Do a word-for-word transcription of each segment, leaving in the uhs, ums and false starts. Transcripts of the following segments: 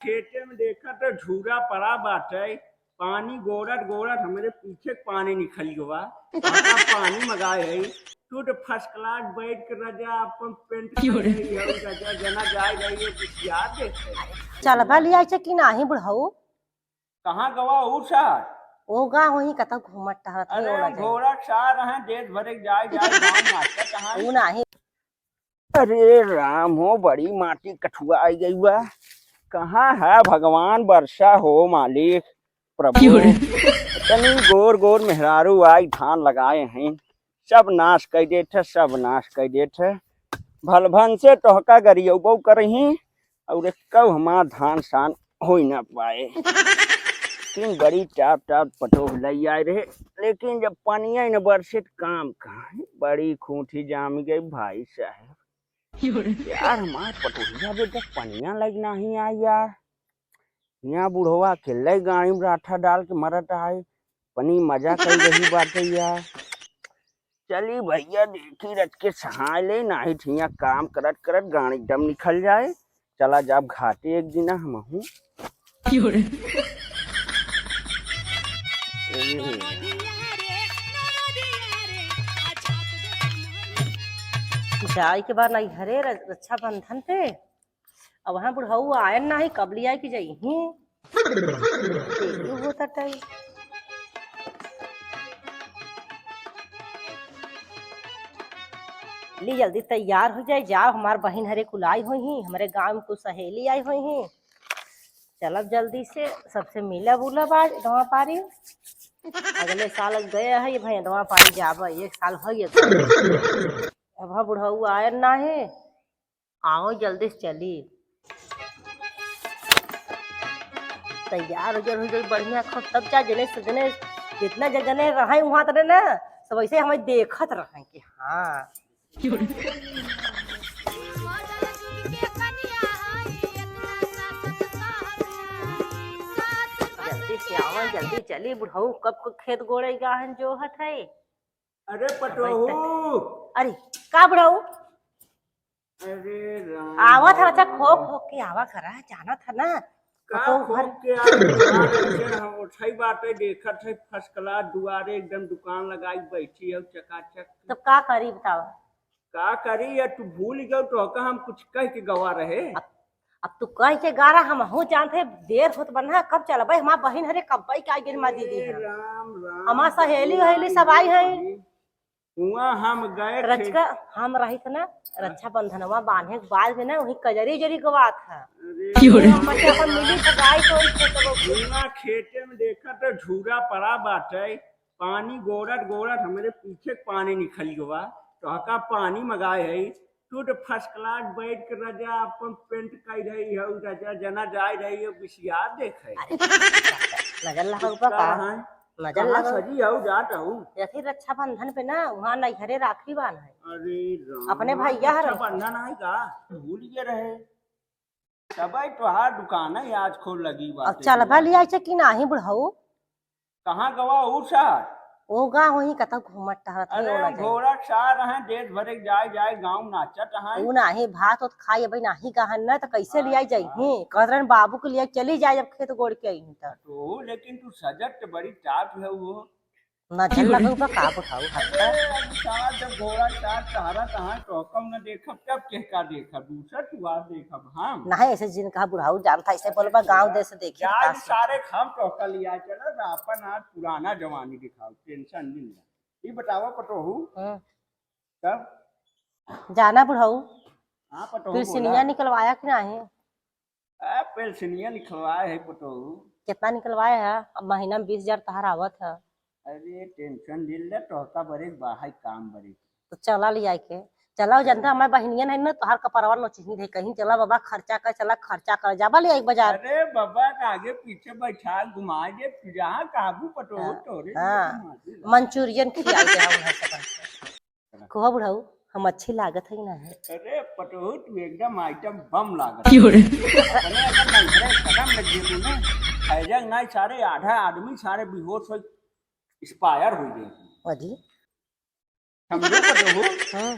खेते में देखा तो झूरा पड़ा बाटे, पानी गोड़त गोड़त हमरे पीछे के पानी निकल गवा। पापा पानी मंगाए है, तू तो first class बैठ के राजा अपन पेंट कर रही है, राजा जना जाए रही है, कुछ याद देखे। चलबा लिया छे कि नाही बुढ़ऊ? कहाँ गवा ऊ सार? ओ गा होई कतौ घूमत टहरत है, अरे ओ ना जाए। घोड़ा सार हैं, देश भरे के जाए, जाए, गाँव नाचत हैं। ऊ नाही। अरे राम हो, बड़ी माटी कठुआ आई गई बा। कहाँ है भगवान, वर्षा हो मालिक, प्रभु। क्यों रे? इतनी गोर गोर मेहरारू आई धान लगाए हैं, सब नाश कर देत है, सब नाश कर देत है। भलभन से तोहका गरियौबो करही, और एक्कौ हमार धान सान होई ना पाए। लेकिन बड़ी टाप टाप पटोह लई आए रहे, लेकिन जब पनिया न बरसे त काम कहाँ है? बड़ी खूंटी जाम गई भाई साहब। यार हमार पटोहिया बेटा पनिया लग नाही आई यार। यहाँ बुढ़वा अकेले गाड़ी में राठा डाल के मरत आए, पनी मजा कर रही बाटे यार। चली भैया, देखी रच के सहाय ले, नाही ठिया काम करत करत गाड़ी एकदम निकल जाए। चला जाब घाटे एक दिन हमहू। क्यों रे? जाए के बाद नहीं घरे र-, रक्षाबंधन पे। अब वहाँ बुढ़ऊ आयन नाही, कब लिया के जइहीं। देरी होता टाइम। ली जल्दी तैयार हो जाए, जाओ, हमार बहिन हरे कुल आई होइहीं, हमरे गाँव में कुछ सहेली आई होइहीं। चलब जल्दी से, सबसे मिलब उलब आज गवा पारी। अगले साल गए है ये भैया गवा पारी जाबे, एक साल हो गया। अब हाँ बुढ़ऊ आयन नाही, आओ जल्दी से चली। तैयार उजर हो जाई बढ़िया खूब, तब जा जने सजने जितना जने रहे वहाँ तने ना, सब ऐसे हमें देखत रहे कि हाँ। जल्दी से आवा, जल्दी चली, बुढ़ऊ कब को खेत गोड़े गाहन जोहत है। अरे पटोहू। अरे का बुढ़ऊ? अरे राम, आवत है, अच्छा, राम। खोक खोक के आवा करा, जानत है ना। का तो खोक घर के आ, दुआर ऐसे हम उठाई बाटे, देखत है first class दुआरे एकदम दुकान लगाई बैठी है चकाचक। तो का करी बतावा? का करी या तू भूल गयो तो का हम कुछ कह के गवा रहे? अब, अब तू कह के गा रहा, हमहू जानत है देर होत बना, कब चलबे? हमार बहिन हरे कब्बे के आई गई हमार दीदी ए है। राम, राम, हमार सहेली राम, वहेली सब आई है। राम। हुआ हम गए थे। रचका, हम रहित ना, हाँ। रक्षाबंधनवा बांधे के बाद में ना, वही कजरी उजरी गवात है। अरे क्यों रे? बच्चा अपन मिली तो गाय तो इसे तो हुआ खेते में देखा तो झूरा पड़ा बाटे, पानी गोड़त गोड़त हमरे पीछे के पानी निकल गवा, तो हका पानी मंगाए है, तू तो first class बैठ के राजा अपन पेंट कर रही है, राजा जना जाए रही है, बिसियार देखे। अरे, नजर लगा ऊपर का? है? नजर कहाँ लगा। सजी हऊ, जात हऊ? जैसे रक्षाबंधन पे ना, वहाँ नैहरे राखी बांध है। अरे राम, अपने वहाँ भैया हरे। रक्षाबंधन है का? भूल गए रहे। तबे तोहार दुकान है आज खोल लगी अब बाटे चलबा दुकान। लिया छे कि नाही बुढ़ऊ? कहाँ गवा ऊ सार? ओ गा वहीं कतौ घूमत टहरत है, अरे ओ ना जाए। घोड़ा सार हैं, देश भरे के जाए, जाए, गाँव नाचत हैं। ऊ नाही, भात ओत खाई अबे नाही गहन ना, तो कैसे हाँ, लिया जाई? हाँ। ही, कहत रहन बाबू के लिए चली जाए, जब खेत गोड़ के आई त। तो लेकिन तू सजत तो बड़ी टाप है वो। नजर लगल बा का बुढ़ऊ हत्ता? अरे, अब सार जब घोड़ा सार टहरत हैं, तो कम न देखब, तब केहका देखब, दूसर तू आ देखब हम। नाही, ऐसे जिन कहा बुढ़ऊ जानता, ऐसे बोलबा गाँव देश देखी जाए का सारे हम तो कल लिया चला, अपन आज पुराना जवानी दिखाओ, tension नहीं ले। ई बतावा पटोहू, हम्म। तब? जाना बुढ़ऊ, हाँ, पटोहू बोला। पेंसिनिया निकलवाया कि नाही? आ, पेंसिनिया निकलवाए है पटोहू। कितना निकलवाए है? अब महीना में बीस हजार तहार आवत है। अरे, tension दिल ले, तोहका बरे बाहर काम बरे। तो चला लिया के, चला, चला। जनता हमारे बहिनियन है ना, तोहार कपड़वा नोचही दे, कहीं चला बाबा खर्चा कर, चला खर्चा कर, जाबा लिया एक बाजार। अरे बाबा, आगे पीछे बैठा घुमा दे, तू जहाँ कहबू पटोहू हाँ, तोरे हाँ। लिए घुमा दे। मंचूरियन खिया दे हम है सब। कहो बुढ़ऊ, हम अच्छी लागत है कि नाही? अरे पटोहू, तू एकदम item बम लागत है। क्यों रे? अपने अगर नैहरे कदम लग गए तू ना, ऐजग नाही सारे आधा आदमी सारे बेहोश हो expire हो गए। अजी। समझे पटोहू? हाँ।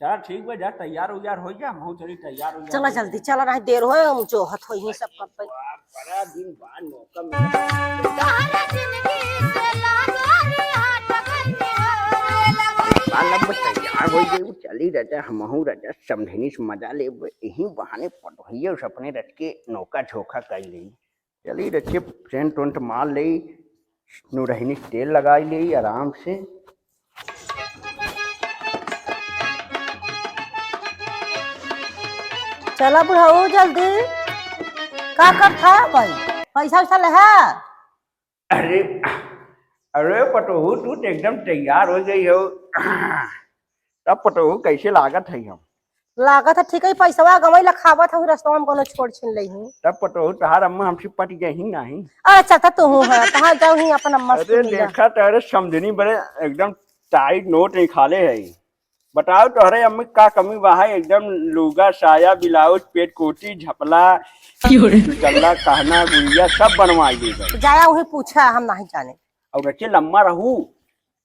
चला ठीक बा, जा तैयार उयार होइ जा, हमहू चली तैयार उयार चला होइ जल्दी, जा। चला, नहीं देर होए, हम जोहत होई ही सब करते। बड़ा दिन बाद मौका मिला। तोहरा जिंदगी से लागो रे हाथ गइनी हो। बाल अब तैयार होइ गई, चली राजा, हमहू राजा समधिनी से मजा लेबे, यही बहाने पटोहिया से अपने रच के नौका झोंका कइ ली। चली रचे सेंट वेंट मार ले, नुरहिनी तेल लगाई ले आराम से। चला बुढ़ऊ जल्दी, का करत ह भाई, पैसा वैसा लेहा? अरे, अरे पटोहू, तू तो एकदम तैयार होइ गई हो। तब पटोहू, कैसे लागत है हम? लागत है ठीक है, पैसवा गंवई लखावत है, रस्तवा में कोनो छोड़ छीन लेही। तब पटोहू, तहार अम्मा हमसे पट गई नहीं। अरे चलता तू हूँ है, कहाँ जाऊ ही अपन अम्मा से अरे मिला। देखा तो, अरे समधिनी बड़े एकदम टाइट नोट निकाले है। बताओ तोहरे अम्मा का कमी बा है, एकदम लुगा, साया, ब्लाउज, पेट कोटी, झपला, क्यों रे? चुचल्ला, कहना, गुड़िया सब बनवाई दे बा। जाया वही पूछा, हम नहीं जाने। और रचे लम्मा रहू,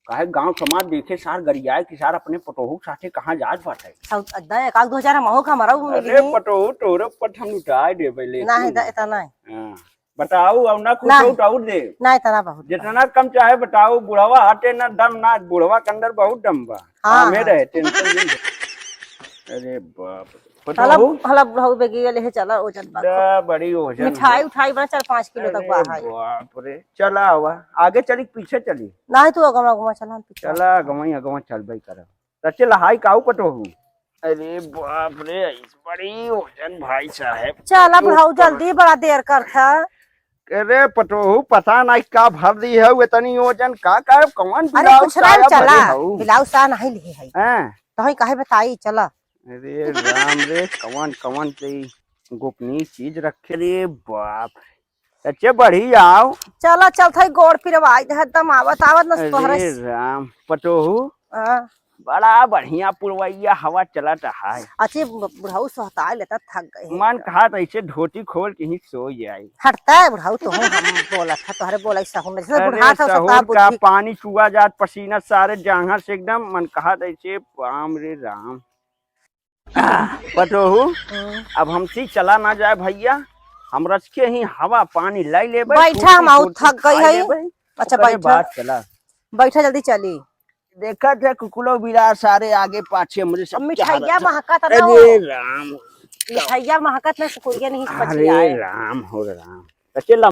काहे गांव समाज देखे सार गरियाए कि सार अपने पटोहू के साथे कहाँ जात बाटे। सब अद्दा एक आध दो हजार हमहू का हमारा भी मिली अरे ही। पटोहू, तोरे पट हम लुटाए देबे, ले नहीं, तू। द-, इतना नहीं। हाँ। बताओ, अब ना कुछ ना। और, और दे। ना, इतना बहुत बा। जितना कम चाहे बताओ, बुढ़वा हटे ना दम ना, बुढ़वा के अंदर बहुत दम बा। हाँ, हमें हाँ। रहे, टेंशन नहीं। अरे बाप रे। चला, पटोहू? हला बुढ़ऊ बेगी गेले है, चला, ओजन बा। दा, बड़ी ओजन मिठाई है। उठाई बना, चार पाँच किलो तक अरे बा है। बाप रे, चला आवा, आगे चली कि पीछे चली? नहीं, तू अगवा, अगवा चला, हम पीछे। चला, अगवा ही, अगवा चल भाई, करा। रचे लहाई काऊ पटोहू। अरे बाप रे, इस बड़ी ओजन भाई साहब। चला, तू बुढ़ऊ, कर। जल्दी, बड़ा देर करत है। अरे पटोहू, पता नहीं का भर दी है, वो इतनी ओजन का, का, कौन अरे ब्लाउज कुछ ना, साया चला, भरे हऊ? ब्लाउज साया नहीं लिए है। हैं? तो ही काहे बताई, चला। अरे राम रे, कवन कवन के ई गोपनीय चीज रखे रे बाप। अच्छे बढ़िया आओ। चला चलत है, गोड़ पिरवाई दे, दम आवत आवत न तोहरे अरे से। राम, पटोहू, हाँ। बड़ा बढ़िया पुरवैया हवा चलत है। अच्छे ब-, बुढ़ऊ सोहताए लेता, थक गए हैं। मन कहा तो ऐसे धोती खोल के ही सो जाए। हटता है बुढ़ऊ, तो हम बोलत है, तोहरे बोला सहूर नहीं, जैसे अरे बुढ़ा था, सहूर का बुद्धि। पानी चुआ जात पसीना सारे जांघा से एकदम, मन कहा तो ऐसे राम रे राम। पटोहू, हम्म। अब हमसे चला ना जाए भैया, हम रच के ही हवा पानी लाई लेबे, बैठा, कुर्सी हम आउर कुर्सी थक गई खाई है। लेबे, अच्छा, ओकरे बैठा। बाद चला। बैठा, जल्दी चली। देखत है कुकुलो बिला सारे आगे पाछे हमरे सब अब मिठाइया चाहत है। महकत ना अरे हो। राम। मिठाइया महकत ना, कुकुरिया नहीं अरे पचिया है। राम हो राम। तो चला